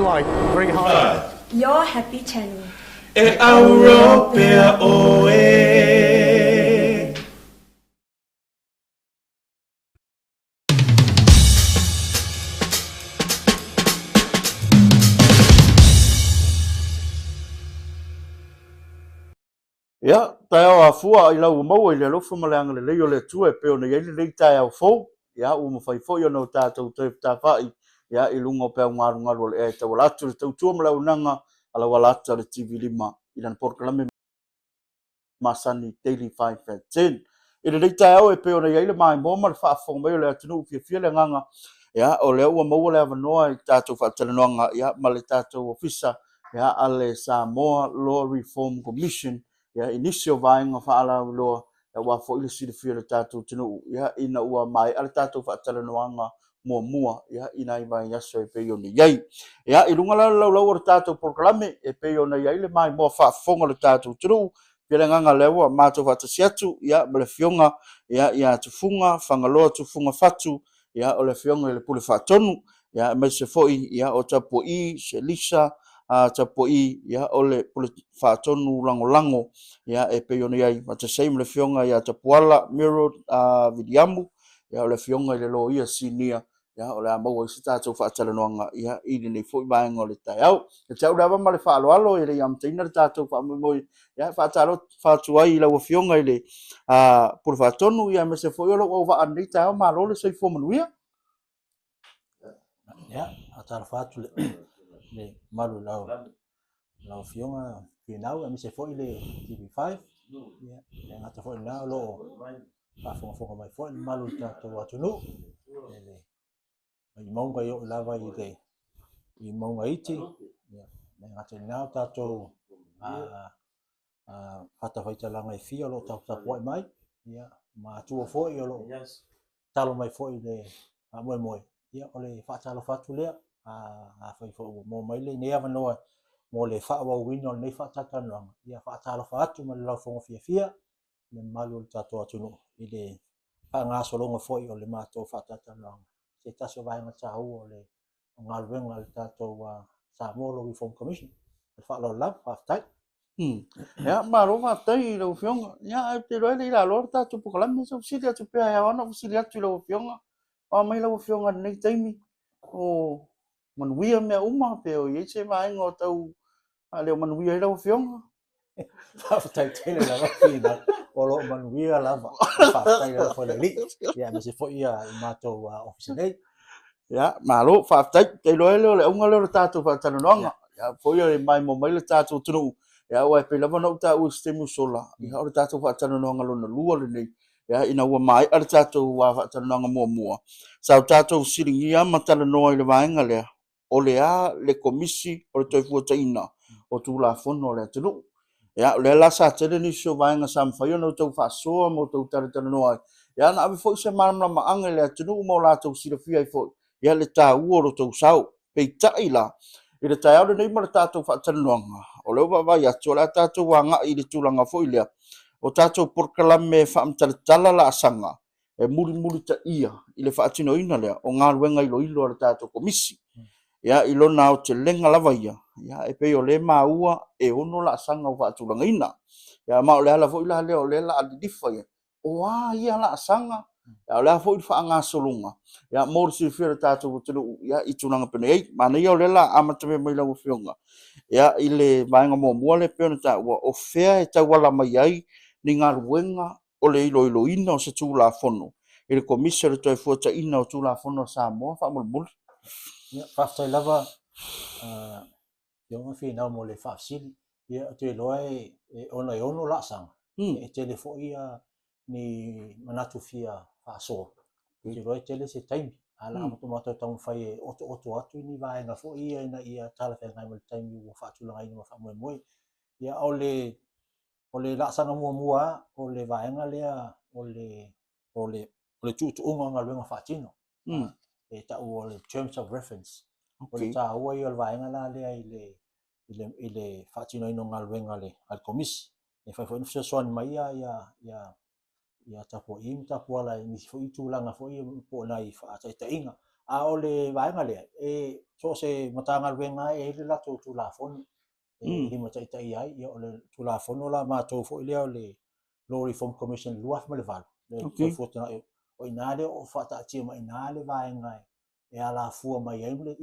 like very high. Your Happy Channel. E auro pea oe. Ia, taeao afua i lau ua maua i le alofa ma le agalelei o le Atua e pei ona i ai lenei taeao fou, ia, ua mafai foi ona o tatou toe fetafai, ia, i luga o peau galugalu o le ea e tauala atu i le tautua ma le auaunaga a lau alata o le TV5 i lana polokalame masani Daily 5 at 10. I lenei taeao e pei ona i ai le maimoa ma le faafofoga mai o le atunuu fiafia le agaga, ia, o lea ua maua le avanoa i tatou faatalanoaga, ia, ma le tatou Ofisa, ia, a le Samoa Law Reform Commission, ia, i nisi o vaega faalauiloa, ia, aua foi le silafia e le tatou atunuu, ia, ina ua maea le tatou faatalanoaga muamua, ia, i nai vaiaso e pei ona i ai. Ia, i luga la o le laulau o le tatou polokalame, e pei ona i ai le maimoa faafofoga o le tatou atunuu, pei o le agaga lea ua matou faatasi atu, ia, ma le Afioga, ia, ia Tufuga, Fagaloa Tufuga Fatu, ia, o le Afioga i le Pule Faatonu, ia, aemaise foi, ia, o Tapua'i, Selisa, a Tapua'i, ia, o le Pule Faatonu Lagolago, ia, e pei ona i ai, faatasi ai ma le Afioga ia Tapuala Muriel Viliamu, ia, o le Afioga i le Loia Sinia, ia, o le a maua ai se tatou faatalanoaga, ia, i lenei foi vaega o le taeao. Ia te au lava ma le faaaloalo e le i amataina le tatou faamoemoe, ia, e faatalofa atu ai i lau Afioga i le Pule Faatonu, ia, aemaise foi o lou auvaa i lenei taeao, malo le soifua manuia. Ia, faatalofa atu le mamalu i lau Afioga Finau, aemaise foi le TV5. Ia, e gata foi i lena o lo o faafogafoga mai foi le mamalu o le tatou atunuu i le mai mauga e oo lava i le i mauga iti. Ia, e gata i lena o tatou fatafaitalaga e fia o lo o taputapuai mai, ia, ma atua foi o lo o talo mai foi i le faamoemoe. Ia, o le faatalofa atu lea, afai foi ua maua mai lenei avanoa mo le faaauauina o lenei faatalatalanoaga, ia faatalofa atu ma le laufofoga fiafia le mamalu o le tatou atunuu i le faagasologa foi o le matou faatalatalanoaga, se tasi o vaega taua o le galuega a le tatou Samoa Law Reform Commission. Ma le faaaloalo lava, faafetai. Ia, malo faafetai i lau Afioga. Ia, ae ou te iloa e le i laloa le tatou polokalame, se i ou fesili atu pea, e ao lava ona ou fesili atu i lau Afioga. O a mai lau Afioga i lenei taimi? O manuia mea uma pe o i ai se vaega o tau faaleomanuia ai lau Afioga? Faafetai tele lava Finau, o lo o manuia lava. Faafetai lava foi i le Alii, ia aemaise foi ia le matou ofisa nei. Ia, malo, faafetai. Ou te iloa lea o le auga lea o le tatou faatalanoaga. Ia, foi e maimoa mai le tatou atunuu. Ia, aua e pei lava ona ou taua i se taimi ua sola, ia, o le tatou faatalanoaga lona lua lenei. Ia, ina ua maea le tatou faatalanoaga muamua, sa o tatou fesiligia ma talanoa i le vaega lea, o le a le Komisi o le Toefuataiga o Tulafono a le atunuu. Ia, o lea la sa tele nisi o vaega sa mafai ona outou faasoa ma outou talatalanoa ai, ia na ave foi se malamalamaaga i le atunuu ma o latou silafia ai foi, ia, le taua o lo outou sao. Peitai la, i le taeao lenei ma le tatou faatalanoaga, o lea ua vaavaai atu o le a tatou agai i le tulaga foi lea o tatou polokalame faamatalatala laasaga e mulimulitaia i le faatinoina lea o galuega iloilo a le tatou Komisi. Ia, i lona aotelega lava ia, ia, e pei o lea e maua e 6 laasaga ua faatulagaina. Ia, ma o le ala foi la lea o lea o le a lilifa ia, o a ia laasaga, a o le a foi le faagasologa, ia, mo le silafia e le tatou atunuu, ia, i tulaga penei ai. Manaia o lea o le a amatamea mai lau Afioga, ia, i le vaega muamua lea e pei ona taua, o fea e tauala mai ai ni galuega o le iloiloina o se Tulafono i le Komisi o le Toefuataiga o Tulafono a Samoa, faamolemole. Ia, faafetai lava Afioga Finau mo le faafesili. Ia, ou te iloa e ona e 6 laasaga, e tele foi ni manatu fia faasoa. Ou te iloa e tele se taimi, ae o le a matou taumafai e otooto atu ni vaega foi ia ina ia talafeagai ma le taimi ua faatulagaina ma faamoemoe. Ia, o le O le laasaga muamua lava, o le vaega lea o le, o le, o le tuutuuga o galuega faatino. E tau o le terms of reference. O le taua ia o le vaega la lea i le, i le, i le faatinoina o galuega a le, a le Komisi. E mafai foi ona fesoasoani mai ia, ia, ia, ia Tapua'i ma Tapuala i nisi foi tulaga foi ia po o nai faataitaiga. A o le vaega lea, e so o se Matagaluega lava e i ai le latou Tulafono e limataitaia ai. Ia o le Tulafono la a matou foi lea o le Law Reform Commission 2008, le Toefuatina'i, o i ina lea o faataatia mai i ina le vaega e alafua mai ai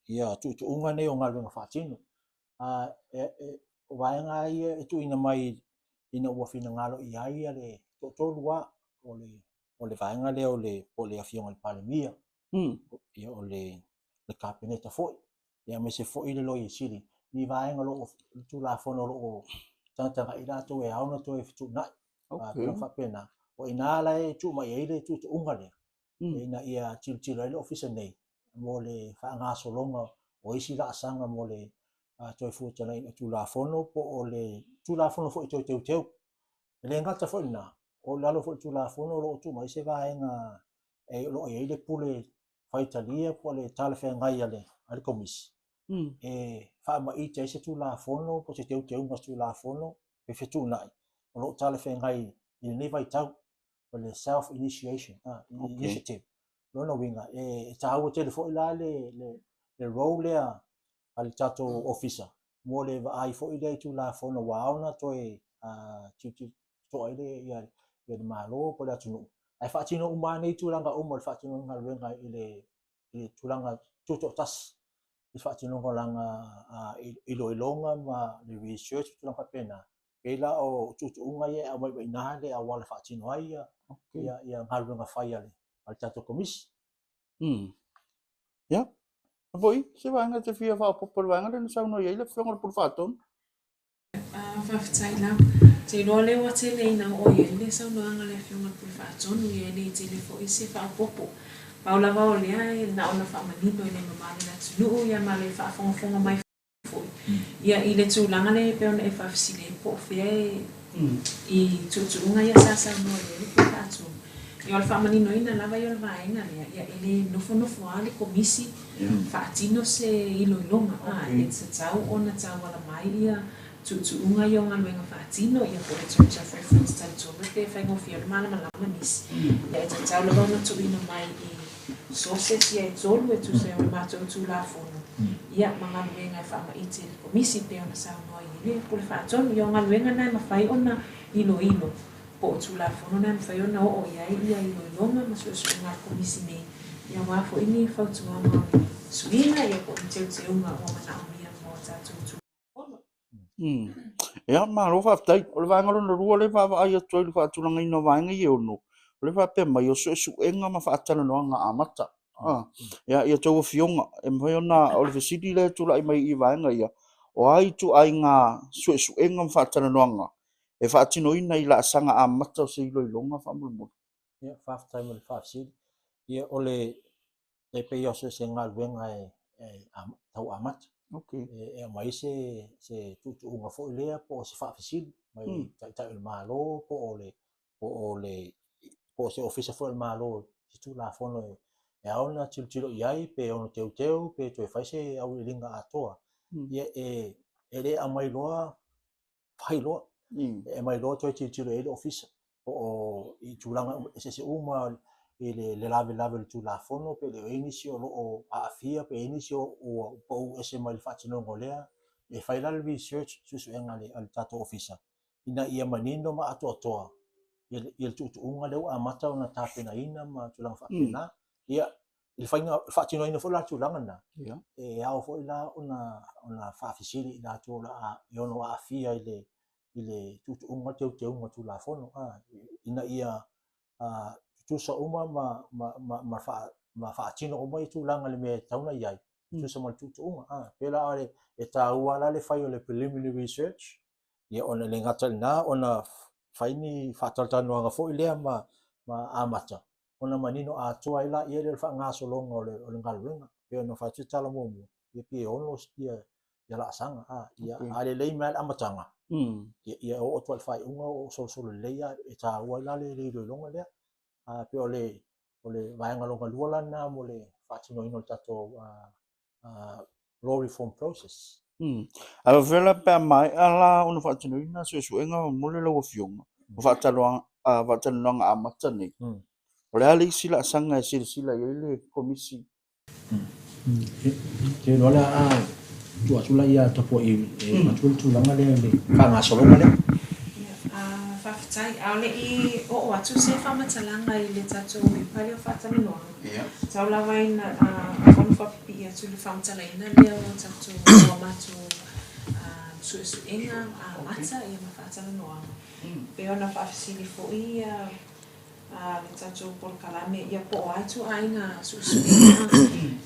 ia tuutuuga nei o galuega faatino. O vaega lava ia e tuuina mai ina ua finagalo i ai le toatolu lava o le vaega lea o le po o le Afioga i le Palemia, ia o le Kapeneta foi, aemaise foi le Loia Sili, ni vaega o lo o Tulafono o lo o tagatagai i latou e ao ona toe fetuunai. Okay. Faapena. O i ina la e tuu mai ai le tuutuuga lea, ina ia tilotilo ai le Ofisa nei mo le faagasologa o isi laasaga mo le toe fuatalaiina o Tulafono po o le Tulafono foi toe teuteu. E le gata foi i lena, o lalo foi o le Tulafono o lo o tuu mai se vaega e o lo o i ai le pule faitalia po o le talafeagai a le Komisi e faamaite ai se Tulafono po o se teuteuga o se Tulafono pe fetuunai o lo o talafeagai i lenei vaitau, o le self initiation, initiative. Lona uiga, e taua tele foi la le role lea a le tatou Ofisa mo le vaai foi lea i Tulafono ua ao ona toe tilotilo ai le Malo po o le atunuu, ae faatino uma lava nei tulaga uma o le faatinoina o galuega i le tulaga tutoatasi i le faatinoga o lana iloiloga ma le research ma tulaga faapena. E pei la o tuutuuga ia e aumai mai i ina le auala e faatino ai ia galuega fai a le tatou Komisi. Ia, foi se vaega e te fia faaopoopo i le vaega lea na saunoa i ai le Afioga i le Pule Faatonu? Faafetai lava. Ou te iloa o lea ua tele ina oo i ai le saunoaga a le Afioga i le Pule Faatonu, ia e le tele foi se faaopoopo. Pau lava o lea e na ona faamanino i le mamalu o le atunuu ia ma le faafogafoga mai foi ia i le tulaga lea e pei ona e faafesili ai po o fea e i tuutuuga ia sa saunoa i ai le Pule Faatonu. Ia o le faamaninoina lava ia o le vaega lea, ia e le nofonofo lava le Komisi faatino se iloiloga, a e tatau ona tauala mai ia tuutuuga ia o galuega faatino, ia po o le terms of reference talitonu pe faigofie ona malamalama nisi, ia e tatau lava ona tuuina mai i sources ia e tolu e tusa ai o le matou Tulafono, ia ma galuega e faamaite e le Komisi pei ona saunoa i ai le Pule Faatonu. Ia o galuega na e mafai ona iloilo po o Tulafono na e mafai ona oo i ai ia iloiloga ma suesuega a le Komisi nei, ia aua foi ni fautuaga o ni suiga ia po o ni teuteuga ua manaomia mo a tatou Tulafono. Ia, malo faafetai. O le vaega lona lua lea e vaavaai atu ai i le faatulagaina o vaega ia e ono, o lea e faapea mai, o suesuega ma faatalanoaga amata. Ia, ia outou afioga, e mafai ona, o le fesili lea e tulai mai i vaega ia, o a ituaiga suesuega ma faatalanoaga e faatinoina i laasaga amata o se iloiloga faamolemole? Ia, faafetai mo le faafesili. Ia, o le, e pei o se galuega e tau amata. Okay. E aumai se, se tuutuuga foi lea po o se faafesili mai mm. taitai o le Malo po o le, po o le, po o se ofisa foi o le Malo se Tulafono e, e ao ona tilotilo i ai pe ono teuteu pe toe fai se auiliiliga atoa. Mm. Ia, e, e le aumai loa fai loa. E aumai loa toe tilotilo i ai le Ofisa po o i tulaga eseese uma i le lavelave o le Tulafono pe le o i ai nisi o lo o aafia pe i ai nisi ua pau ese mai le faatinoga o lea. E fai la le research, suesuega a le tatou Ofisa ina ia manino ma atoatoa ia le tuutuuga lea ua amata ona tapenaina ma tulaga faapena. Ia, i le faiga, faatinoina foi la le tulaga lena, e ao foi la ona faafesili i latou o le a, e ono aafia i le, i le tuutuuga o le teuteuga o Tulafono, ina ia tutusa uma ma, ma, ma, ma, faa, ma faatino uma ia tulaga i le mea e tatau ona i ai, tutusa ma le tuutuuga. Pei la e taua la le fai o le preliminary research, ia ona le gata i lena, ona fai ni faatalatalanoaga foi lea ma, ma amata, ona manino atoa ai laia lea o le faagasologa o le, o le galuega. Pei ona fai atu le tala muamua, ia pei e ono ia, ia laasaga. A, ia, okay. a lelei mai le amataga, ia, ia oo atu i le faaiuga o solosolo lelei a, e taua ai la le, le iloiloga lea. A, pei o le, o le vaega lona lua la lena mo le faatinoina o le tatou law reform process. Ae faapefea la pe a maea la ona faatinoina suesuega mo le lau afioga o faatalanoaga amata nei? O le a le isi laasaga e silasila i ai le Komisi Ou te iloa o le a tuu atu la ia Tapuai e avatu le tulaga lea i le faagasologa lea. Faafetai. A o le i oo atu se faamatalaga i le tatou pepa lea o faatalanoaga, tau lava ina ono faapipii atu i le faamatalaina lea o tatou o a matou suesuega amata ma faatalanoaga. Pei ona faafesili foi le tatou polokalame, ia po o a ituaiga suesuega.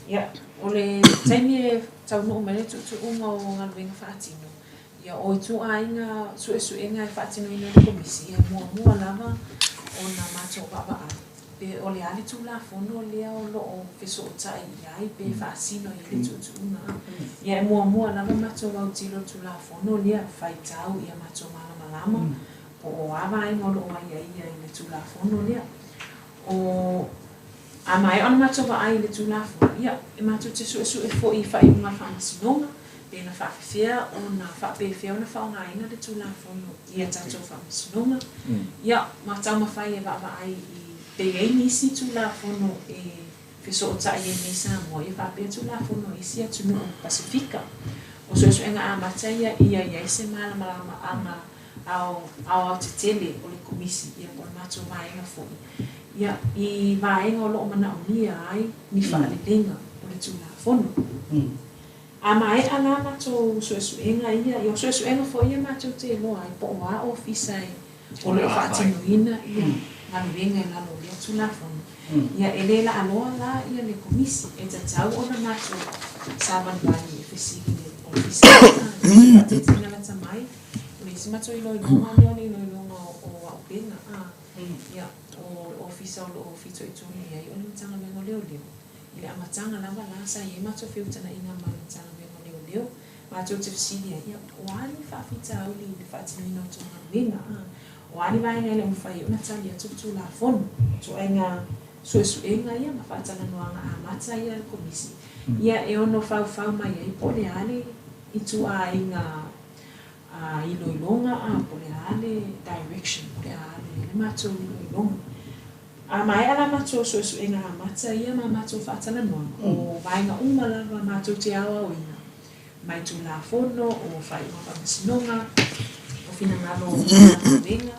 Ia, o le taimi e taunuu mai le tuutuuga o galuega faatino, ia o ituaiga suesuega e faatinoina e le Komisi, ia e muamua lava ona matou vaavaai pe o le a le Tulafono lea o lo o fesootai i ai pe faasino i ai le tuutuuga. Ia e muamua lava matou autilo i le Tulafono lea, faitau ia matou malamalama Po o a vaega o lo o aiaia i le Tulafono lea. O a maea ona matou vaai i le Tulafono, ia, e matou te suesue foi i faaiuga a le Faamasinoga, pe na faafefea ona faapefea ona faaaogaina le Tulafono i a tatou Faamasinoga. Ia, ma taumafai e vaavaai i pe i ai nisi Tulafono e fesootai ai nei Samoa, ia faapea Tulafono a isi atunuu Pasefika. O suesuega amata ia ia i ai se malamalamaaga aoaotetele o le Komisi, ia po o le matou vaega foi, ia, i vaega o lo o manaomia ai ni faaleleiga o le Tulafono. A maea la matou suesuega ia, ia o suesuega foi ia matou te iloa ai po o a ofisa e o lo o faatinoina ia galuega i lalo o lea Tulafono. Ia, e le laaloa la ia le Komisi, e tatau ona matou savalivali e fesili i le Ofisa i se faataitaiga lata mai. O le isi matou iloiloga lea o le iloiloga o Auupega, a, ia, o le Ofisa o lo o fitoitonu i ai o le Matagaluega o Leoleo. I le amataga lava la sa i ai matou feutagaiga ma le Matagaluega o Leoleo, matou te fesili ai, ia, o a ni faafitauli i le faatinoina o tou galuega, a, o a ni vaega e le o mafai ai ona tali atu le Tulafono? Ituaiga suesuega ia ma faatalanoaga amata ia a le Komisi, ia, e ono faufau mai ai po o le a le ituaiga a iloiloga a po o le a le direction o le a alu i ai le matou iloiloga. A maea la matou suesuega amata ia ma matou faatalanoaga, o vaega uma lava matou te aoaoina mai Tulafono, o faaiuga faamasinoga, o finagalo o Matagaluega,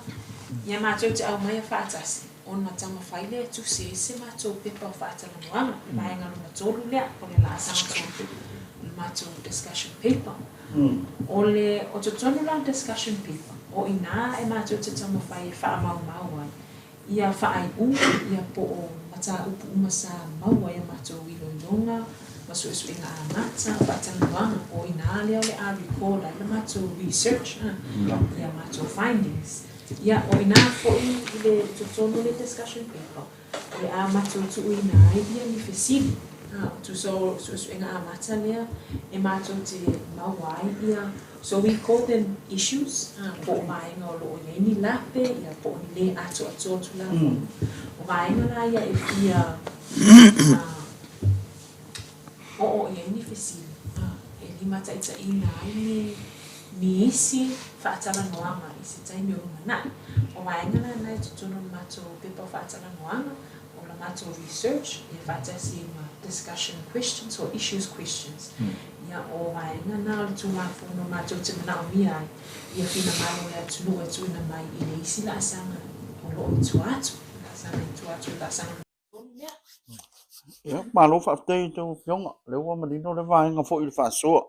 ia matou te aumaia faatasi ona taumafai lea e tusi ai se matou pepa o faatalanoaga, le vaega lona tolu lea, o le laasaga tonu o le matou discussion paper. O le, o totonu la o le discussion paper, o i ina e matou te taumafai e faamaumau ai ia faaiuga, ia po o mataupu uma sa maua i a matou iloiloga ma suesuega amata, faatalanoaga, o i ina lea o le a record ai la matou research, ia matou findings. Ia, o i ina foi i le totonu o le discussion paper, O le a matou tuuina ai ia ni fesili, a, tusa o suesuega amata lea e matou te maua ai ia, so we call them issues, a, po o vaega o lo o i ai ni lape, ia, po o ni le atoatoa o Tulafono. O vaega la ia e fia, a, oo i ai ni fesili, a, e limataitaiina ai ni, ni isi faatalanoaga i se taimi o lumanai. O vaega la na i totonu o le matou pepa o faatalanoaga, o la matou research, ia faatasi ai ma discussion questions or issues questions. Ia, o vaega na o le Tulafono matou te manaomia ai ia finagalo o le atunuu e tuuina mai i le isi laasaga o lo o i tua atu, laasaga i tua atu o le laasaga. Ia, malo faafetai i tou afioga, o lea ua manino le vaega foi i le faasoa.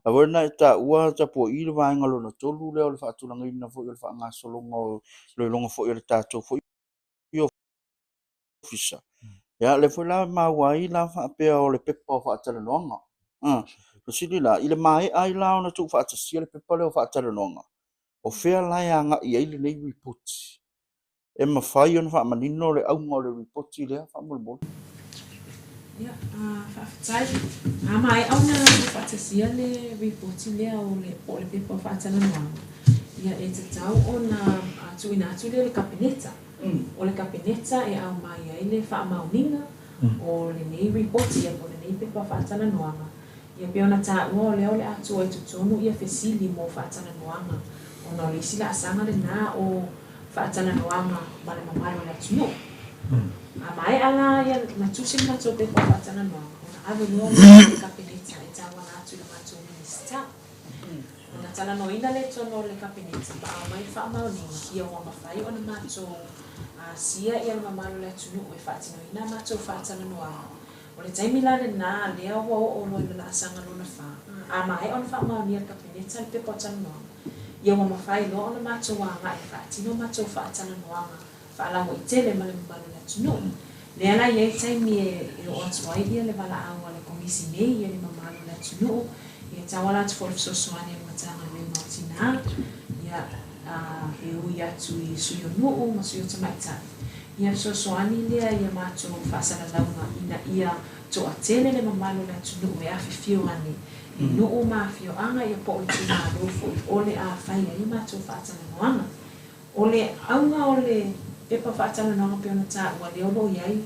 A foi na e taua Tapuai le vaega lona tolu lea o le faatulagaina foi o le faagasologa o iloiloga foi a le tatou foi ofisa. Ia, o lea foi la e maua ai la faapea o le pepa o faatalanoaga. Fesili la, i le maea ai la ona tuufaatasia le pepa lea o faatalanoaga, o fea la e agai i ai lenei lipoti? E mafai ona faamanino le auga o le lipoti lea faamolemole? Ia, faafetai. A maea ona tuufaatasia le lipoti lea o le, po o le pepa o faatalanoaga, ia e tatau ona tuuina atu lea i le Kapeneta. O le Kapeneta e aumai ai le faamaoniga o lenei lipoti, ia po o lenei pepa o faatalanoaga. Ia pei ona taua o lea o le a tua i totonu ia fesili mo faatalanoaga ona o le isi laasaga lena o faatalanoaga ma le mamalu o le atunuu. A maea la ia na tusi le matou pepa o faatalanoaga ona ave loa lea i le Kapeneta e tauala atu i le matou Minisita. Ona talanoaina lea i totonu o le Kapeneta ma aumai le faamaoniga ia ua mafai ona matou asia ia le mamalu o le atunuu e faatinoina a matou faatalanoaga. O le taimi la lena lea ua oo loa i le laasaga lona fa, a maea ona faamaonia e le Kapeneta le pepa o talanoaga, ia ua mafai loa ona matou agai e faatino a matou faatalanoaga faalauaitele ma le mamalu o le atunuu. Lea la e i ai taimi e oo atu ai ia le valaau a le Komisi nei i le mamalu o le atunuu, ia e tauala atu foi i le fesoasoani a le Matagaluega o Tina, ia e ui atu i Sui o Nuu ma Sui o Tamaitai, ia fesoasoani lea i a matou faasalalauga ina ia toatele le mamalu o le atunuu e afifio ane i nuu ma afioaga ia po o itumalo foi o le a fai ai a matou faatalanoaga. O le auga o le pepa faatalanoaga pei ona taua, lea o lo o i ai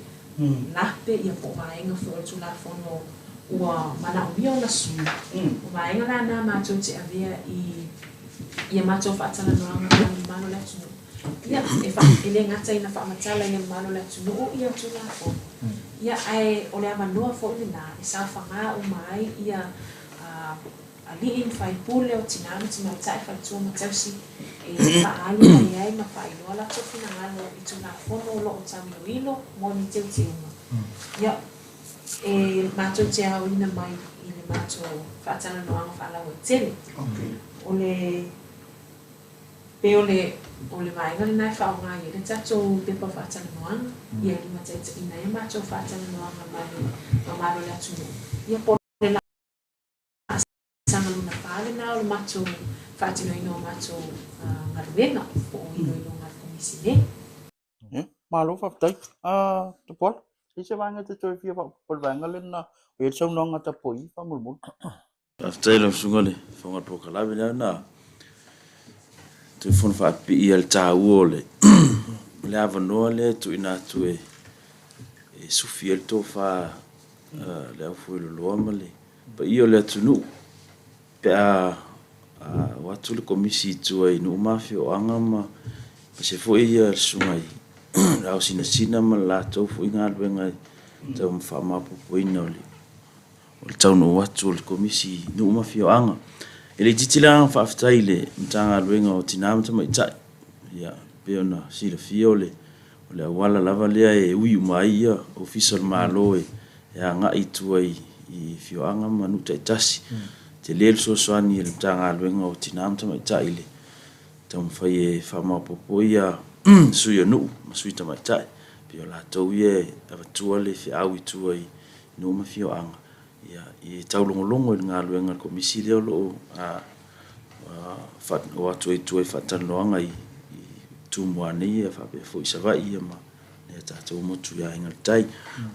lape ia po o vaega foi o le Tulafono ua manaomia ona sui. O vaega la na matou te avea i ia matou faatalanoaga ma le mamalu o le atunuu. Ia, e fa, e le gata ina faamatala i le mamalu o le atunuu ia Tulafono, ia ae o le avanoa foi lena e saofaga uma ai ia Alii ma faipule, o tina ma tamaitai, faletua ma tausi, e faaalu mai ai ma faailoa latou finagalo i Tulafono o lo o tauiloilo mo ni teuteuga. Ia, e matou te aoina mai i le matou faatalanoaga faalauaitele. O le, pei o le, o le vaega lena e faaaoga ai le tatou pepa faatalanoaga, ia limataitaiina ai a matou faatalanoaga ma le mamalu o le atunuu, ia po o le Laasaga lona fa lena o le matou faatinoina o matou galuega po o iloiloga a le Komisi nei. Ia, malo faafetai. Tupuola, e i ai se vaega e te toe fia faaopoopo i le vaega lena o i ai le saunoaga a Tapuai faamolemole? Faafetai i lau Susuga i le Fofoga o le Polokalame lea na toe fono faapipii i le taua o le avanoa lea e tuuina atu e sufi ai le tofa a le aufueloloa ma le paia o le atunuu pe a o atu le Komisi i tua i nuu ma afioaga ma aemaise foi le susuga i le Ao Sinasina ma le latou foi galuega i le tau faamaopoopoina o le taunuu atu o le Komisi i nuu ma afioaga. E le itiiti le agaga faafetai i le Matagaluega o Tina ma Tamaitai, ia e pei ona silafia o le O le auala lava lea e ui uma ai Ofisa o le Malo e agai i tua i afioaga ma nuu taitasi. E tele le fesoasoani a le Matagaluega o Tina ma Tamaitai i le taumafai e faamaopoopo sui o nuu ma sui tamaitai. E pei o latou ia e avatua le feau i tua i nuu ma afioaga e taulogologo i le galuega a le Komisi lea o lo o o atu ai i tua i faatalanoaga i Tumua nei faapea foi i Savaii ma nai a tatou motu i Aiga i le Tai.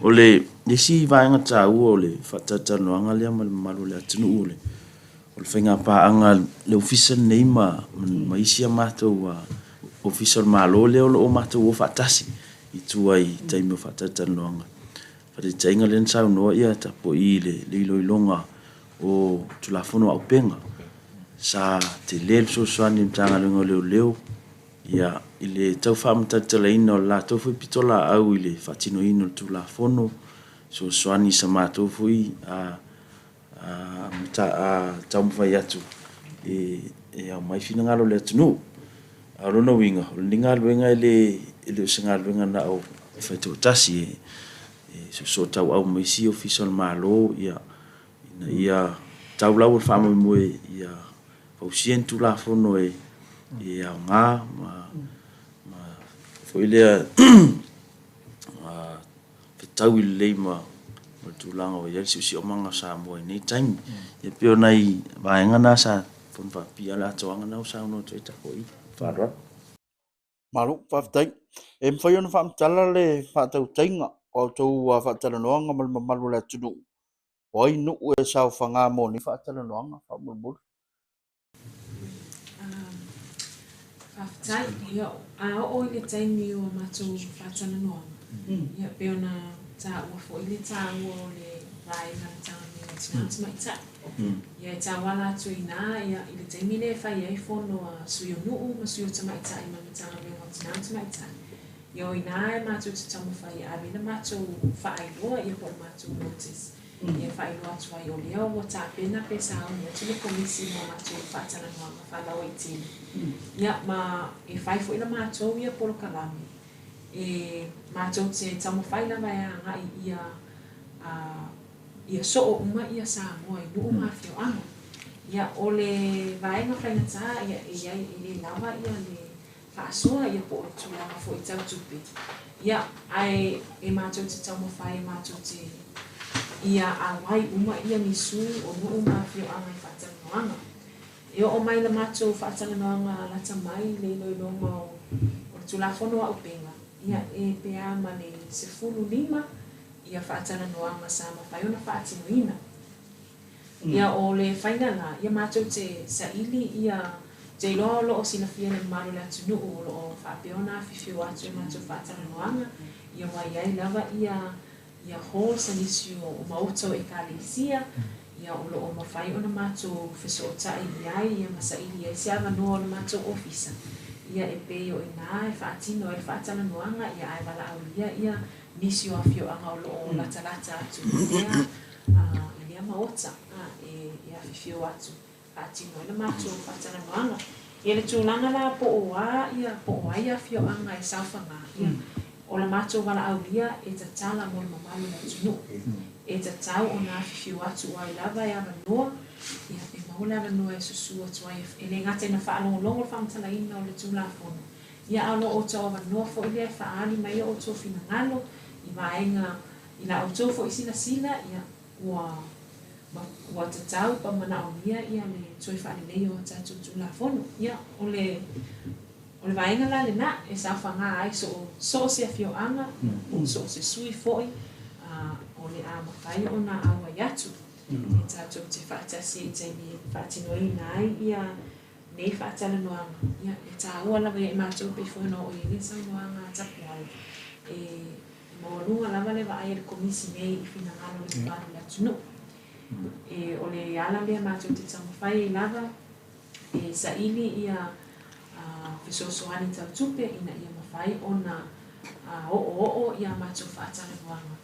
O le isi vaega taua o le faatalatalanoaga lea ma le mamalu o le atunuu o le faiga paaga a le Ofisa lenei ma isi a matou Ofisa o le Malo lea o lo o matou o faatasi i tua i taimi o faatalatalanoaga. Faataitaiga lea na saunoa Tapuai i le iloiloga o Tulafono Auupega, sa tele le fesoasoani a le Matagaluega o Leoleo i le tau faamatalatalaina o le latou foi pitolaau i le faatinoina o le Tulafono, fesoasoani i sa matou foi taumafai atu e aumai finagalo o le atunuu. A o lona uiga, o lenei galuega e le o se galuega na o le faitoatasi, e soosootauau ma isi Ofisa o le Malo ina ia tau lau o le faamoemoe ia fausia ni Tulafono e aoga ma foi lea fetaui lelei ma le tulaga ua i ai le siosiomaga o Samoa i nei taimi. E pei o nai vaega na sa fono faapipii lava le atoaga lena ua saunoa atu ai Tapuai. Faaaloalo. Malo, faafetai. E mafai ona faamatala le faatautaiga o a outou faatalanoaga ma le mamalu o le atunuu, o ai nuu e saofaga mo nei faatalanoaga faamolemole? Faafetai. Ia, a oo i le taimi o matou faatalanoaga, ia, pei ona taua foi le taua o le vaega a le Matagaluega o Tina ma Tamaitai. Ia, e tauala atu i ina, ia, i le taimi lea e fai ai fono a sui o nuu ma sui o tamaitai ma le Matagaluega o Tina ma Tamaitai, ia, o ina e matou te taumafai e ave le matou faailoa, ia, po o le matou notice. Ia faailoa atu ai o lea ua tapena pe sauni atu le Komisi mo matou faatalanoaga faalauaitele. Ia ma e fai foi la matou ia polokalame e matou te taumafai lava e agai ia ia soo uma ia Samoa i nuu ma afioaga. Ia o le vaega faigata ia e i ai e le lava ia le faasoa ia po o le tulaga foi tau tupe. Ia ae e matou te taumafai e matou te ia auai uma ia ni sui o nuu ma afioaga i faatalanoaga. E oo mai le matou faatalanoaga lata mai i le iloiloga o le Tulafono Auupega, ia e pe a ma le 15 ia faatalanoaga sa mafai ona faatinoina. Ia o le faiga la, ia matou te saili ia, ou te iloa o lo o silafia e le mamalu o le atunuu o lo o faapea ona afifio atu i matou faatalanoaga, ia ua i ai lava ia ia halls a nisi o maota o Ekalesia, ia o lo o mafai ona matou fesootai i ai ia ma saili ai se avanoa o le matou ofisa, ia e pei o i ina e faatino ai le faatalanoaga, ia ae valaaulia ia nisi o afioaga o lo o latalata atu i lea i lea maota e afifio atu faatino ai le matou faatalanoaga. Ia le tulaga la po o a ia po o ai afioaga e saofaga, ia o le matou valaaulia e tatala mo le mamalu o le atunuu. E tatau ona afifio atu o ai lava e avanoa, ia e maua le avanoa e susu atu ai e le gata ina faalogologo le faamatalaina o le Tulafono, ia a o lo o outou avanoa foi lea e faaali mai o outou finagalo i vaega i la outou foi silasila, ia ua ua tatau pa manaomia ia le toe faaleleia o a tatou Tulafono. Ia, o le o le vaega la lena e saofaga ai so o so o se afioaga, po o so o se sui foi o le a mafai ona auai atu e tatou te faatasi ai i taimi e faatinoina ai ia nei faatalanoaga. Ia, e taua lava ia i matou pei foi ona oo i ai le saunoaga a Tapuala e E maualuga lava le vaai a le Komisi nei i finagalo o le mamalu o le atunuu. E, o le ala lea matou te taumafai ai lava e saili ia fesoasoani tau tupe ina ia mafai ona oooo ia matou faatalanoaga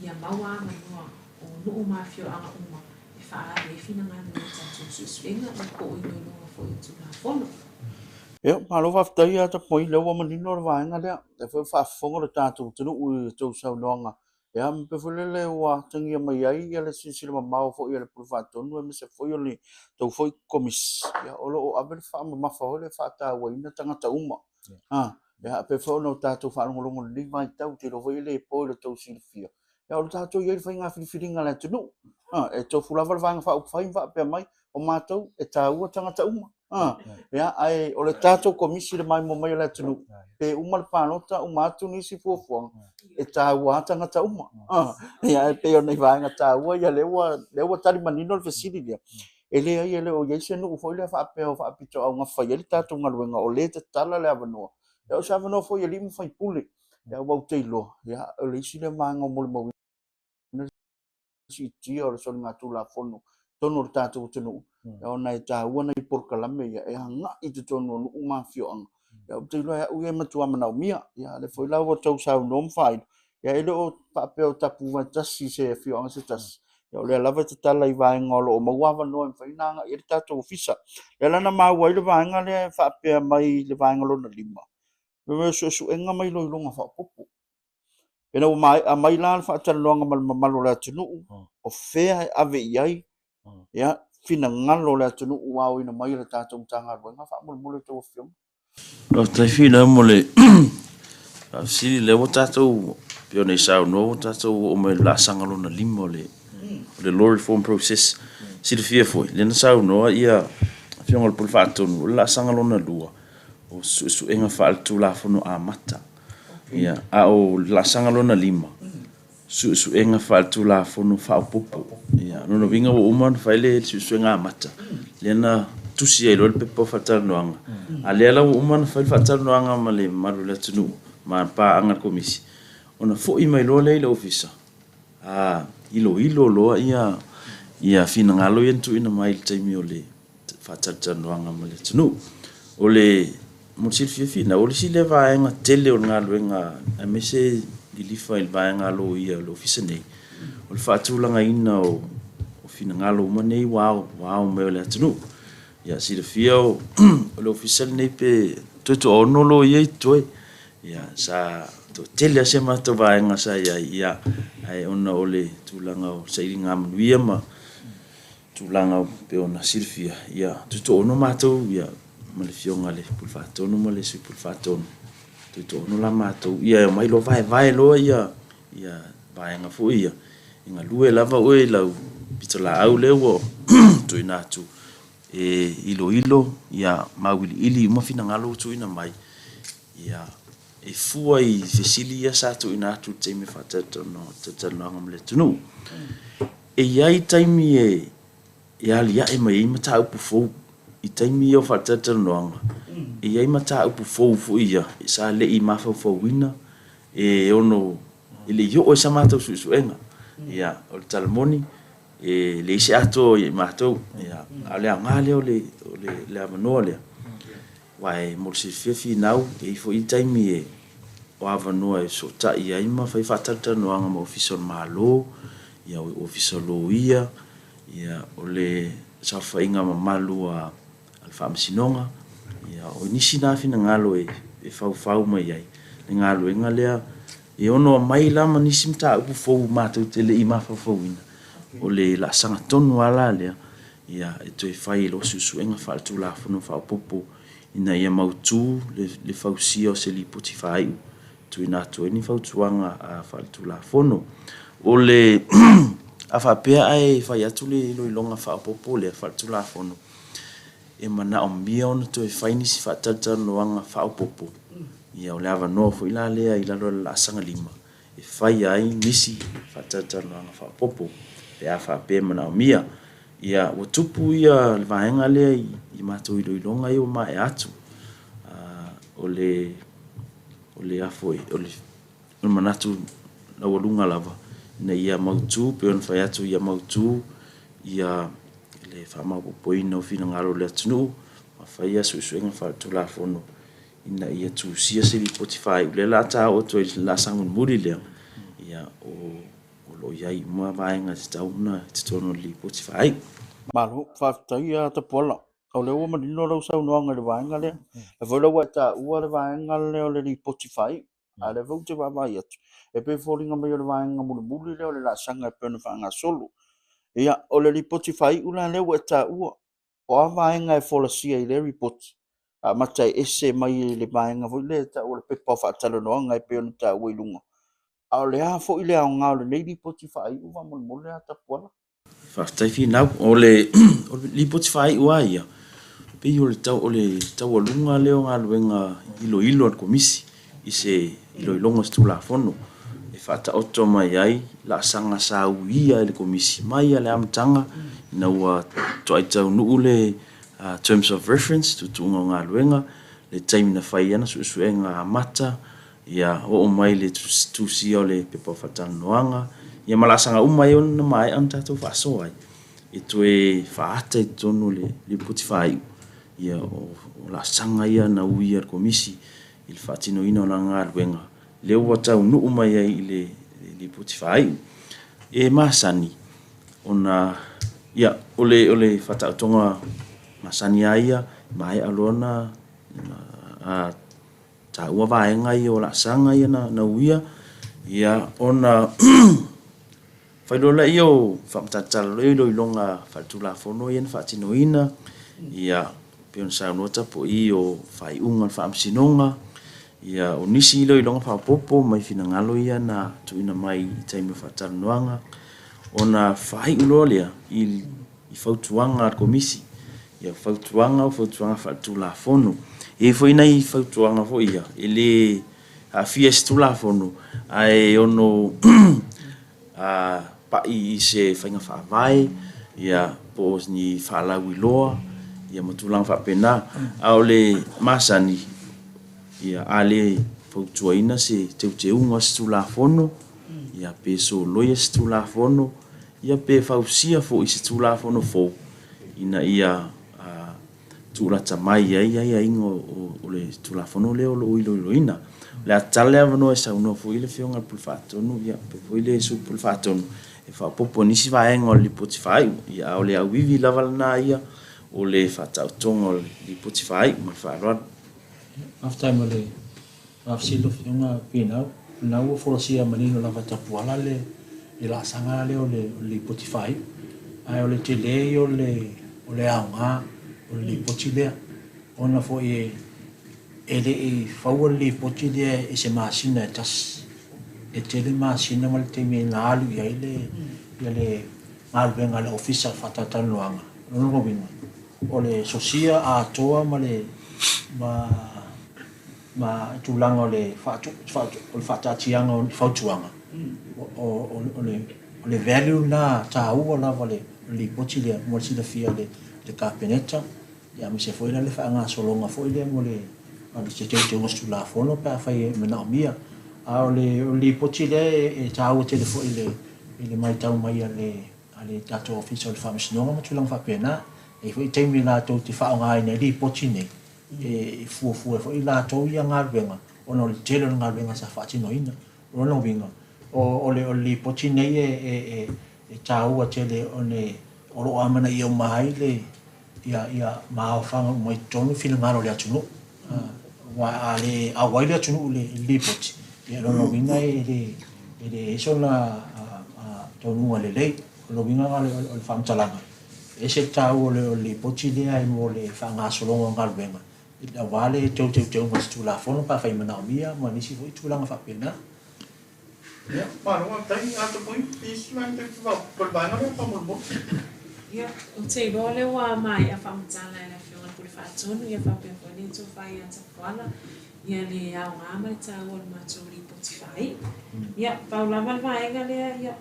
ia maua avanoa o nuu ma afioaga uma e faaali ai finagalo i a tatou suesuega ia po o iloiloga foi o Tulafono. Ia, malo faafetai ia Tapuai, lea ua manino le vaega lea. Lea foi ua faafofoga le tatou atunuu i a outou saunoaga. Ia, ma pei foi lele ua atagia mai ai ia le silasila mamao foi a le Pule Faatonu aemaise foi o le tou foi Komisi, ia o lo o ave le faamamafa foi lea e faatauaina tagata uma. A, ia, pei foi ona tatou faalogologo i lenei vaitau, ou te iloa foi e le po i lo outou silafia. Ia, o le tatou i ai i le faiga filifiliga a le atunuu. A, e tofu lava le Vaega Faaupufai ma faapea mai, o matou e taua tagata uma. A, ia, ae o le tatou Komisi i le maimoa mai o le atunuu, pe uma le palota, uma atu nisi fuafuaga, e taua lava tagata uma. A, ia, e pei o nai vaega taua ia, lea ua, lea ua tali manino le fesili lea. E leai, e le o i ai se nuu foi lea faapea o faapitoaugafa i ai le tatou galuega, o lea e tatala le avanoa. Ia, o se avanoa foi i alii ma faipule. Ia, aua ou te iloa, ia, o le isi lea vaega o molimauina le siitia o le soligatulafono i totonu o le tatou atunuu, ia, ona e taua nai polokalame ia e agai i totonu o nuu ma afioaga. Ia, ou te iloa e au ia e matua manaomia. Ia, o lea foi la ua outou saunoa ma faailo, ia e le o faapea o tapuvaetasi i se afioaga se tasi, ia o lea lava e tatala i vaega o lo o maua avanoa e mafai ona agai i ai le tatou ofisa. O lea la na maua ai le vaega lea e faapea mai le vaega lona 5, mea o suesuega ma iloiloga faaopoopo. Ina ua maea mai la le faatalanoaga ma le mamalu o le atunuu, o fea e ave i ai ia, finagalo o le atunuu ua aoina mai e le tatou Matagaluega, faamolemole a outou afioga. Faafetai Finau mo le faafesili, lea ua tatou, pei ona e saunoa ua tatou oo mai i le laasaga lona 5 o le Law Reform Process. Silafia foi, lea na saunoa ia Afioga i le Pule Faatonu, o le laasaga lona 2, o suesuega faaletulafono amata. Ia, a o le laasaga lona 5, suesuega faaletulafono faaopoopo. Ia, o lona uiga ua uma ona fai le suesuega amata, lea na tusi ai loa le pepa o faatalanoaga, a lea la ua uma ona fai le faatalanoaga ma le mamalu o le atunuu ma paaga a le Komisi, ona foi mai loa lea i le Ofisa, a iloilo loa ia finagalo ia na tuuina mai i le taimi o le faatalatalanoaga ma le atunuu. O le, mo le silafia Finau, o le isi lea vaega tele o le galuega aemaise lilifa i le vaega a loia o le Ofisa nei, O le faatulagaina o finagalo uma nei ua ao, ua ao mai o le atunuu. Ia, silafia o le ofisa lenei pe toe toaono loia i totoe. Ia, sa toatele lava si a matou vaega sa i ai, ia, ae ona o le tulaga o sailiga manuia ma tulaga pei ona silafia, ia, toe toaono matou, ia, ma le Afioga i le Pule Faatonu ma le Sui Pule Faatonu, toe toaono la matou, ia e omai loa vaevae loa ia, ia vaega foi ia, e galue lava oe i lau pitolaau lea ua tuuina atu e iloilo ia ma auiliili uma finagalo ua tuuina mai, ia, e fua i fesili ia sa tuuina atu i le taimi o faatalatalanoaga ma le atunuu. E i ai taimi e e aliae mai ai mataupu fou i taimi ia o faatalatalanoaga, e i ai mataupu fou foi ia sa le i mafaufauina e ono e le i oo ai sa matou suesuega. Ia, o le tala moni, e leai se atoa ia i matou, ia, a o le aoga lea o le, o le, le avanoa lea, aua e mo le silafia Finau, e i ai foi taimi e o avanoa e fesootai ai ma fai faatalatalanoaga ma Ofisa o le Malo, ia, Ofisa o Loia, ia, o le saofaiga mamalu a le Faamasinoga, ia, o nisi na finagalo e faufau mai ai le galuega lea e ono aumai la ma nisi mataupu fou matou te le i mafaufauina. O le laasaga tonu lava la lea, ia, e toe fai ai loa suesuega faaletulafono faaopoopo ina ia mautu le fausia o se lipoti faaiu e tuuina atu ai ni fautuaga faaletulafono. O le a faapea ae fai atu le iloiloga faaopoopo lea faaletulafono, e manaomia ona toe fai nisi faatalatalanoaga faaopoopo, ia o le avanoa foi la lea i lalo o le laasaga 5 e faia ai nisi faatalatalanoaga faaopoopo pe a faapea e manaomia. Ia, ua tupu ia le vaega lea i matou iloiloga ia ua maea atu. O le, o le a foi, o le manatu laualuga lava ina ia mautu, pei ona fai atu ia mautu ia le faamaopoopoina o finagalo o le atunuu ma faia suesuega faaletulafono ina ia tusia se lipoti faaiu. O lea o le a ta oo atu ai i le laasaga mulimuli lea, ia, o lo o i ai uma vaega e tatau ona i totonu o le lipoti faaiu. Malo, faafetai ia Tapuala. O lea ua manino lau saunoaga i le vaega lea. O lea foi la ua e taua le vaega lea o le lipoti faaiu. A o lea foi ou te vaavaai atu, e pei e foliga mai o le vaega mulimuli lea o le laasaga e pei ona faagasolo. Ia, o le lipoti faaiu la lea ua e taua, o a vaega e folasia i lea lipoti? Amata e ese mai le vaega foi lea e tau o le pepa o faatalanoaga e pei ona taua i luga. A o le a foi le aoga o lenei lipoti faaiu faamolemole a Tapuala? Faafetai Finau. O le lipoti faaiu lava ia, pei o le o le taualuga lea o galuega iloilo a le Komisi i se iloiloga o se Tulafono e faataoto mai ai laasaga sa uia e le Komisi mai lava i le amataga ina ua toai taunuu le Terms of Reference, tuutuuga o galuega, le taimi na fai ai ana suesuega amata, ia oo mai le tusia o le pepa faatalanoaga, ia ma laasaga uma ai na maea ona tatou faasoa ai, e toe faaata i totonu o le lipoti faaiu, ia o laasaga ia na uia e le Komisi i le faatinoina o lana galuega, lea ua taunuu mai ai i le lipoti faaiu. E masani ona, ia, o le, o le faataotoga masani lava ia, e maea loa ona taua vaega ia o laasaga ia na uia, ia, ona fai loa lea o faamatalatala loa iloiloga faaletulafono ia na faatinoina, ia, pei ona saunoa Tapuai o faaiuga o le Faamasinoga, ia, o nisi iloiloga faaopoopo mai finagalo ia na tuuina mai i taimi o faatalanoaga, ona faaiu loa lea i i fautuaga a le Komisi, ia fautuaga o fautuaga faaletulafono. E i ai foi nai fautuaga foi ia e le aafia i se Tulafono ae ono pai i se faiga faavae ia po o ni faalauiloa ia ma tulaga faapena. A o le masani, ia a le fautuaina se teuteuga o se Tulafono, ia pe soloia se Tulafono, ia pe fausia foi se Tulafono fou ina ia tuulata mai ai aiaiga o le Tulafono lea o lo o iloiloina. O le a tatala le avanoa e saunoa foi le Afioga i le Pule Faatonu faapea foi le Sui Pule Faatonu e faaopoopo i nisi vaega o le Lipoti faaiu. A o le auivi lava lena ia o le faataotoga o le Lipoti faaiu. Ma le faaaloalo. Faafetai mo le faafesili lau Afioga Finau. O lena ua folasia manino lava e Tapuala le laasaga lea o le Lipoti faaiu. Ae o le tele ia o le aoga o le Lipoti lea ona foi e le i faua le Lipoti lea i se masina e tasi. E tele masina ma le taimi na alu i ai le galuega a le Ofisa o le Faatalatalanoaga. O lona uiga, o le sosia atoa ma le ma ma tulaga o le o le faataatiaga o fautuaga, o le o le value lena taua lava o le lipoti lea mo le silafia e le Kapeneta, aemaise foi la le faagasologa foi lea mo le se teuteuga o se Tulafono pe afai e manaomia. A o le lipoti lea e taua tele foi i le matau mai a le a le tatou Ofisa o le Faamasinoga ma tulaga faapena. E i ai foi taimi latou te faaaogaina ai lipoti nei e fuafua ai foi latou ia galuega ona o le tele o le galuega sa faatinoina. O lona uiga, o le lipoti nei e taua tele ona o lo o amanaia uma ai le ia ma aofaga uma i totonu finagalo o le atunuu. Aua a le auai le atunuu i le lipoti, ia o lona uiga e leai sona taunuuga lelei. O lona uiga o le faamatalaga, e ese le taua o le lipoti lea mo le faagasologa o galuega, aua le toe teuteuga o se Tulafono pe afai e manaomia ma nisi foi tulaga faapena. Ia, malo faafetai. Atopui, isi vaega toe fia faaopoopo i le vaega lea faamolemole. Ia, ou te iloa o lea ua maea faamatala e le Afioga i le Pule Faatonu ia faapea foi le Tofa ia Tapuala ia le aoga ma le taua o le matou lipoti faaiu. Ia, pau lava le vaega lea, ia,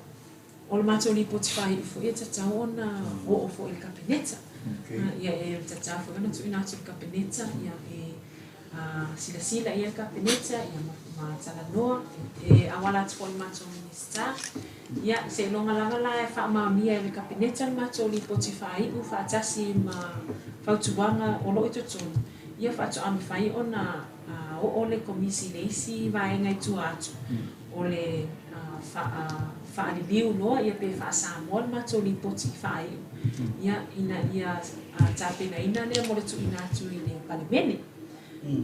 o le matou lipoti faaiu foi e tatau ona oo foi i le Kapeneta. Ia, e tatau foi ona tuuina atu i le Kapeneta, ia, e silasila i ai le Kapeneta ia ma talanoa e auala atu foi i le matou Minisita. Ia, seiloga lava la e faamaonia e le Kapeneta le matou lipoti faaiu faatasi ma fautuaga o lo o i totonu, ia faatoa mafai ona oo le Komisi i le isi vaega i tua atu o le faaliliu loa ia pe faa-Samoa le matou lipoti faaiu, ia, ina ia tapenaina lea mo le tuuina atu i le Palemene.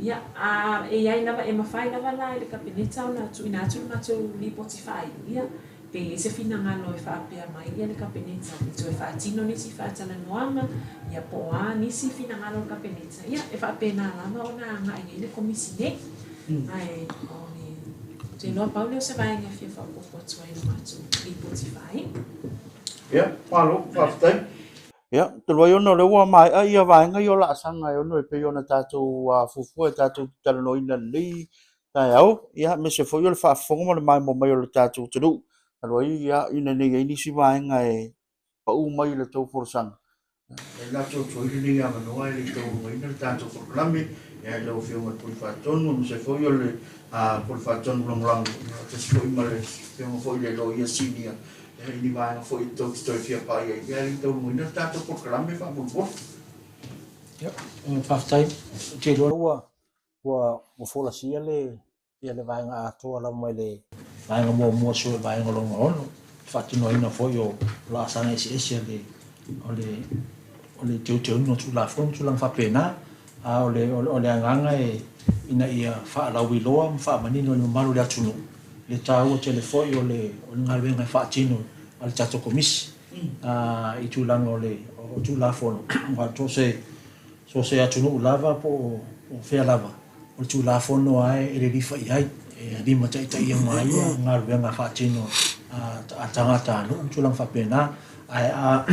Ia, a e i ai lava, e mafai lava la e le Kapeneta ona tuuina atu le matou lipoti faaiu, ia, pe i ai se finagalo e faapea mai ia le Kapeneta e toe faatino nisi faatalanoaga, ia, po o a nisi finagalo o le Kapeneta, ia, e faapena lava ona agai i ai le Komisi nei. Ae o le, ou te iloa pau lea o se vaega e fia faaopoopo atu ai i le matou lipoti faaiu. Ia, malo, faafetai. Ia, talu ai ona o lea ua maea ia vaega ia o laasaga e ono e pei ona tatou fuafua e tatou te talanoaina i lenei taeao, ia, aemaise foi o le faafofoga ma le maimoa mai o le tatou atunuu. Talu ai, ia, ina ne i i ai nisi vaega e pau mai i le tou folasaga, E lafo atu ai lenei avanoa e le i taualugaina le tatou polokalame i lau Afioga i le Pule Faatonu aemaise foi o le Pule Faatonu Lagolago, faatasi foi ma le Afioga foi i le Loia Sinia i ni vaega foi tou te toe fia pai ai e le i taualugaina le tatou polokalame faamolemole. Ia, faafetai. Ou te iloa ua folasia le Ia le vaega atoa lava mai le vaega muamua sua i le vaega lona ono, le faatinoina foi o laasaga eseese a le o le o le teuteuina o Tulafono ma tulaga faapena. A o le o le agaga e ina ia faalauiloa ma faamanino i le mamalu o le atunuu le taua tele foi o le o le galuega e faatino a le tatou Komisi i tulaga o le o Tulafono aua so o se atunuu lava po o fea lava O le Tulafono lava e lilifa i ai, e limataitaia uma ai galuega faatino a tagatanuu ma tulaga faapena. Ae a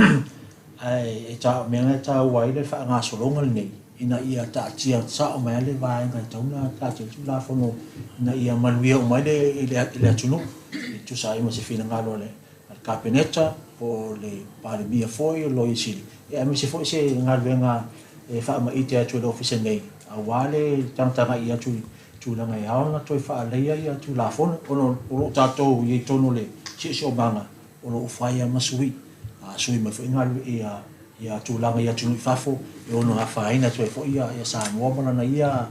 ae o mea na e taua ai le faagasologa lenei, ina ia taatia sao mai lava le vaega e tatau ona taatia ai le Tulafono ina ia manuia uma ai le atunuu, e tusa ai ma se finagalo a le a le Kapeneta po o le Palemia foi, o le Loia Sili, aemaise foi se galuega e faamaite atu e le Ofisa nei aua le tagatagai atu i tulaga e ao ona toe faaleleia ia Tulafono ona o lo o tatou i ai totonu o le siosiomaga o lo o fai lava ma sui, a sui mai foi ia Ia tulaga i atunuu i fafo e ono afaina atu ai foi ia Samoa ma lana ia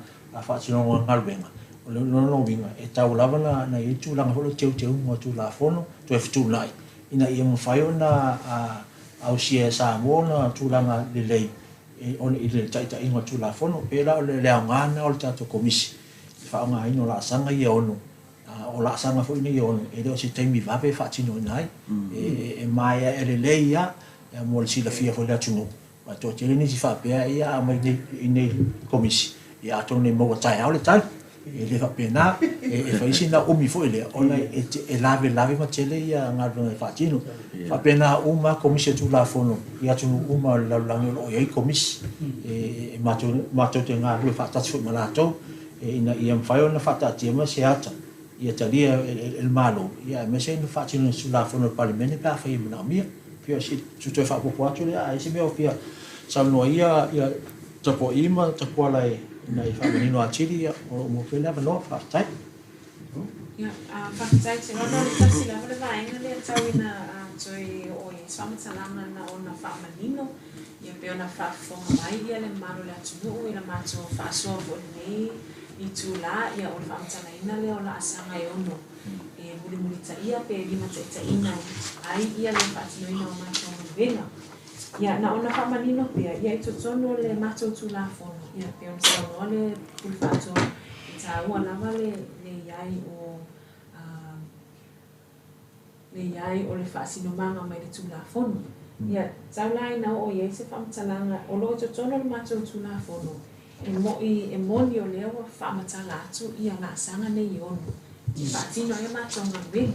faatinoga o galuega, o lona uiga e tatau lava ona i ai le tulaga foi lea o le teuteuga o Tulafono toe fetuunai ina ia mafai ona ausia e Samoa ona tulaga lelei i le taitaiga o le Tulafono. E pei la o le aoga lena o le tatou Komisi i le faaaogaina o laasaga ia e ono. O laasaga foi nei e ono, e le o se taimi vave e faatinoina ai. E maeaea lelei lava mo le silafia foi e le atunuu, aua e toatele nisi faapea e a aumai i inei i le Komisi, ia atonu e maua taeao le tali. E le faapena, e fai sina umi foi lea ona e lavelave ma tele galuega e faatino. E faapena uma lava Komisi o Tulafono i atunuu uma o le lalolagi o lo o i ai Komisi, e matou te galulue faatasi foi ma latou. ina ia mafai ona faataatia mai se ata ia talia e le Malo, aemaise le faatinoina o se Tulafono a le Palemene pe afai e manaomia. Pei o si toe faaopoopo atu lea, a i ai se mea o fia saunoa ai ia Tapuai ma Tapuala ina ia faamanino atili, ia o lo o maua pea le avanoa. Faafetai. Ia, faafetai. Ou te iloa na o le tasi lava le vaega lea e tau ina toe oo i ai se faamatalaga na ona faamanino. Ia pei ona faafofoga mai ia le mamalu o le atunuu i la matou faasoa foi i lenei itula, ia o le faamatalaina lea o laasaga e ono e mulimulitaia pe limataitaiina ai ia le faatinoina o matou galuega. Ia na ona faamanino pea, ia i totonu o le matou Tulafono, ia pei ona saunoa le Pule Faatonu, e taua lava le i ai o le i ai o le faasinomaga mai le Tulafono. Ia, tau la ina oo i ai se faamatalaga, o lo o i totonu o le matou Tulafono, e mo'i, e moni o lea ua faamatala atu ia laasaga nei e ono e faatino ai a matou galuega,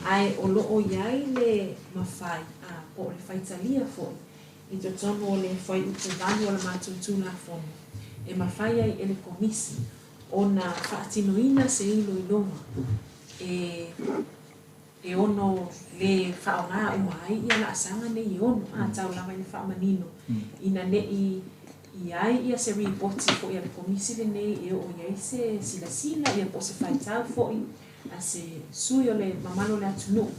ae o lo o i ai le mafai, a, po o le faitalia foi i totonu o le Fuaiupu 8 o le matou Tulafono, e mafai ai e le Komisi ona faatinoina se iloiloga e e ono lē faaaoga uma ai ia laasaga nei e ono, a tau lava ina faamanino ina ne'i i ai ia se ripoti foi a le Komisi lenei e oo i ai se silasila ia po o se faitau foi a se sui o le mamalu o le atunuu,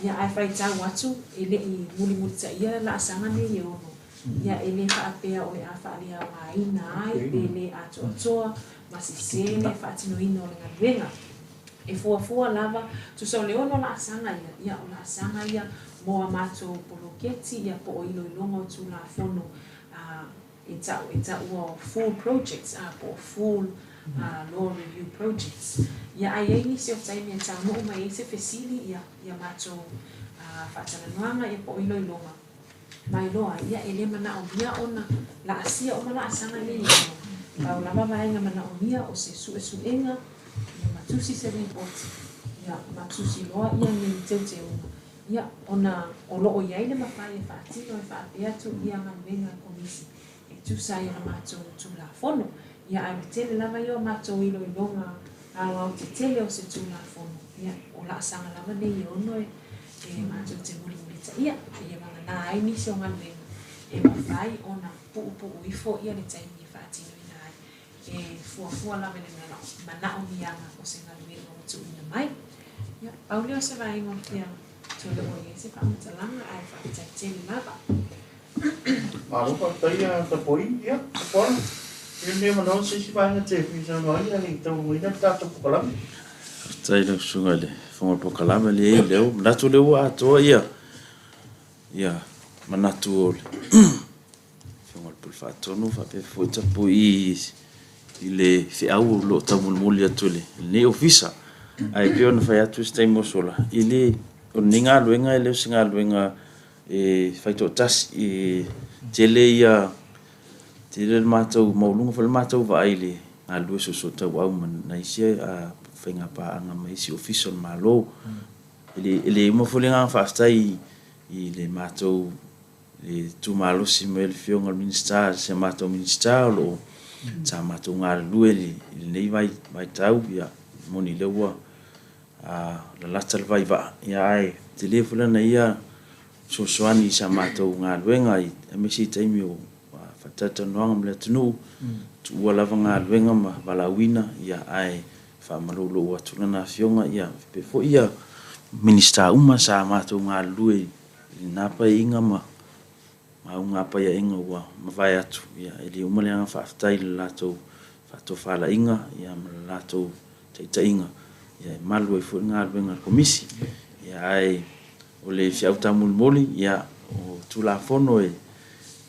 ia ae faitau atu e le'i mulimulitaia laasaga nei e ono. Ia e le faapea o le a faaleaogaina ai pe le atoatoa ma sese le faatinoina o le galuega. E fuafua lava, tusa o le ono laasaga ia, ia o laasaga ia mo a matou poloketi ia po o iloiloga o Tulafono a e tau e taua o full projects a po o full law review projects. Ia a i ai nisi o taimi e taunuu mai ai se fesili ia ia matou faatalanoaga ia po o iloiloga, Mailoa, ia e le manaomia ona laasia uma laasaga nei e ono. Pau lava vaega manaomia o se suesuega, ia ma tusi se ripoti, ia ma tusi loa ia ni teuteuga, ia ona o lo o i ai le mafai e faatino e faapea atu ia galuega a le Komisi e tusa ai o la matou Tulafono. Ia ae o le tele lava ia o matou iloiloga aoaotetele o se Tulafono, ia o laasaga lava nei e ono e e matou te mulimulitaia, ia vagana ai nisi o galuega e mafai ona puupuu ifo ia le taimi e faatinoina ai, e fuafua lava i le manaomiaga o se galuega ua tuuina mai. Ia, pau lea o se vaega o fia toe oo i ai se faamatalaga, ae faafetai tele lava. Malo faafetai a Tapoi. Ia, Tapuala, ia lenei avanoa se isi vaega e te fia saunoa ai, ae le i taualugaina le tatou polokalame. Faafetai i lau Susuga i le Fofoga o le Polokalame, leai o lea ua manatu o lea ua atoa ia ia manatu o le Afioga i le Pule Faatonu faapea foi Tapui i le feau o lo o taumolimoli atu e lenei Ofisa. Ae pei ona fai atu i se taimi ua sola, e le, o lenei galuega e le o se galuega e faitoatasi, e tele ia tele le matou maualuga foi le matou vaai i le galulue soosootaua ma nai isi faiga paaga ma isi ofisa o le Malo. E le e le uma foi le agaga faafetai i le matou le tu malosi mai o le Afioga i le Minisita, si a matou Minisita o lo o sa matou galulue i lenei vaitau, ia moni lea ua lalata le vaivaa, ia ae tele foi lana ia fesoasoani i sa matou galuega aemaise i taimi o faatalatalanoaga ma le atunuu, tuua lava galuega ma valaauina, ia ae faamaloulou atu lana afioga, ia faapea foi ia Minisita uma sa matou galulue i lena Paeaiga ma. ma auga paiaiga ua mavae atu, ia, e le uma le agaga faafetai i le latou faatofalaiga, ia, ma le latou taitaiga, ia, e malu ai foi le galuega a le Komisi. Ia, ae o le feau taumolimoli, ia, o Tulafono e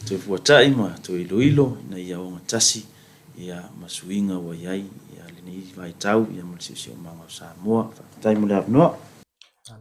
toe fuatai ma toe iloilo ina ia ogatasi, ia, ma suiga ua i ai, ia, lenei vaitau, ia, ma le siosiomaga o Samoa. Faafetai mo le avanoa.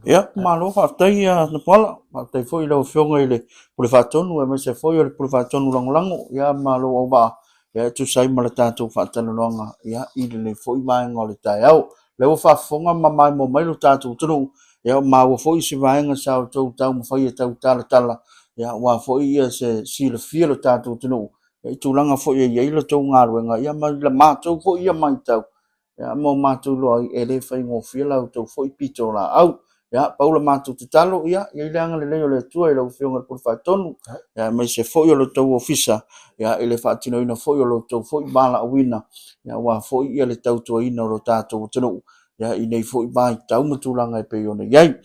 Ia, malo faafetai ia Napuala. Faafetai foi i lau Afioga i le Pule Faatonu aemaise foi o le Pule Faatonu Lagolago, ia ma lou auvaa ia e tusa ai ma le tatou faatalanoaga ia i lenei foi vaega o le taeao. O lea ua faafofoga ma maimoa mai lo tatou atunuu, ia ua maua foi se vaega sa outou taumafai e tau talatala, ia aua foi ia se silafia lo tatou atunuu i tulaga foi e i ai la outou galuega, ia ma la matou foi ia matau Ia, ma o matou iloa ai, e le faigofie la outou foi pitolaau. Ia, pau la matou tatalo, ia, i ai le agalelei o le Atua i lau Afioga i le Pule Faatonu, ia, aemaise foi o lo outou ofisa, ia, i le faatinoina foi o lo outou foi valaauina, ia, aua foi ia le tautuaina o lo tatou atunuu, ia, i nei foi vaitau ma tulaga e pei ona i ai.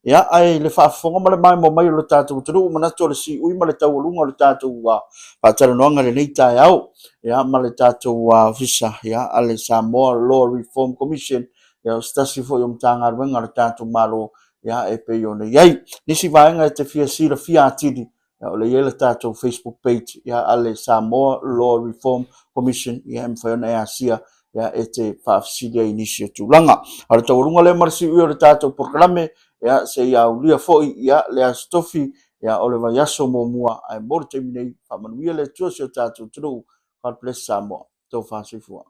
Ia, ae i le faafofoga ma le maimoa mai o lo tatou atunuu, manatu o le siui ma le taualuga o le tatou faatalanoaga i lenei taeao, ia, ma le tatou Ofisa, ia, a le Samoa Law Reform Commission, ia, o se tasi foi o Matagaluega a le tatou Malo, ia, e pei ona i ai. Nisi vaega e te fia silafia atili, Ia, o lea e i ai le tatou Facebook page ia, a le Samoa Law Reform Commission, ia, e mafai ona e asia ia, e te faafesili ai i nisi o tulaga. A o le taualuga lea ma le siui o le tatou polokalame, ia, se i aulia foi ia, le Aso Tofi ia, o le vaiaso muamua, ae mo le taimi nei, faamanuia le Atua si o tatou atunuu. God bless Samoa. Tofa soifua.